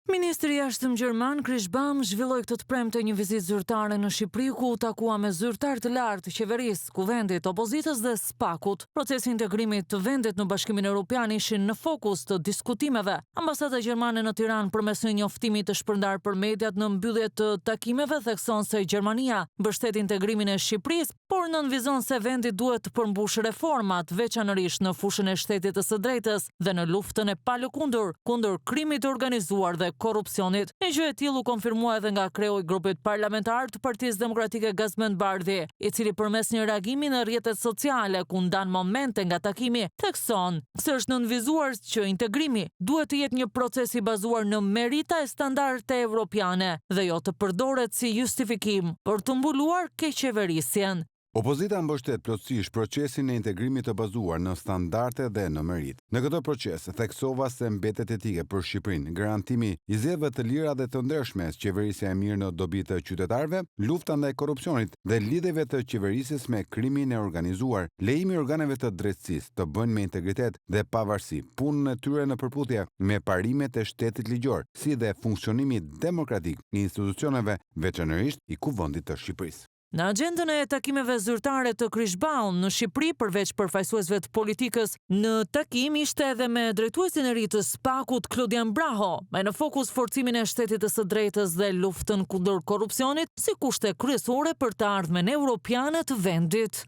Ministri i Jashtëm gjerman, Krichbaum, zhvilloi këtë të premte një vizitë zyrtare në Shqipëri ku u takua me zyrtarë të lartë të qeverisë, Kuvendit, opozitës dhe SPAK-ut. Procesi i integrimit të vendit në Bashkimin Europian ishin në fokus të diskutimeve. Ambasada gjermane në Tiranë përmes një njoftimi të shpërndarë për mediat në mbyllje të takimeve thekson se Gjermania mbështet integrimin e Shqipërisë, por nënvizon se vendi duhet të përmbushë reformat, veçanërisht në fushën e shtetit të së drejtës dhe në luftën e palëkundur kundër krimit të organizuar dhe korrupsionit. Një gjë e tillë u konfirmua edhe nga kreu i grupit parlamentar të Partisë Demokratike Gazment Bardhi, i cili përmes një reagimi në rrjetet sociale ku ndan momente nga takimi, thekson se është nënvizuar që integrimi duhet të jetë një proces i bazuar në merita e standarde evropiane dhe jo të përdoret si justifikim për të mbuluar keqqeverisjen. Opozita mbështet plotësisht procesin e integrimit të bazuar në standarde dhe në meritë. Në këtë proces, theksova se mbetet jetike për Shqipërinë garantimi i zgjedhjeve të lira dhe të ndershme, qeverisja e mirë në dobi të qytetarëve, lufta ndaj korrupsionit dhe lidhjeve të qeverisjes me krimin e organizuar, lejimi i organeve të drejtësisë të bëjnë me integritet dhe pavarësi punën e tyre në përputhje me parimet e shtetit ligjor, si dhe funksionimi demokratik i institucioneve, veçanërisht i Kuvendit të Shqipërisë. Në axhendën e takimeve zyrtare të Krichbaum në Shqipëri, përveç përfaqësuesve të politikës, në takim ishte edhe me drejtuesin e ri të SPAK-ut, Klodian Braho, me në fokus forcimin e shtetit të së drejtës dhe luftën kundër korrupsionit si kushte kryesore për të ardhmen europiane të vendit.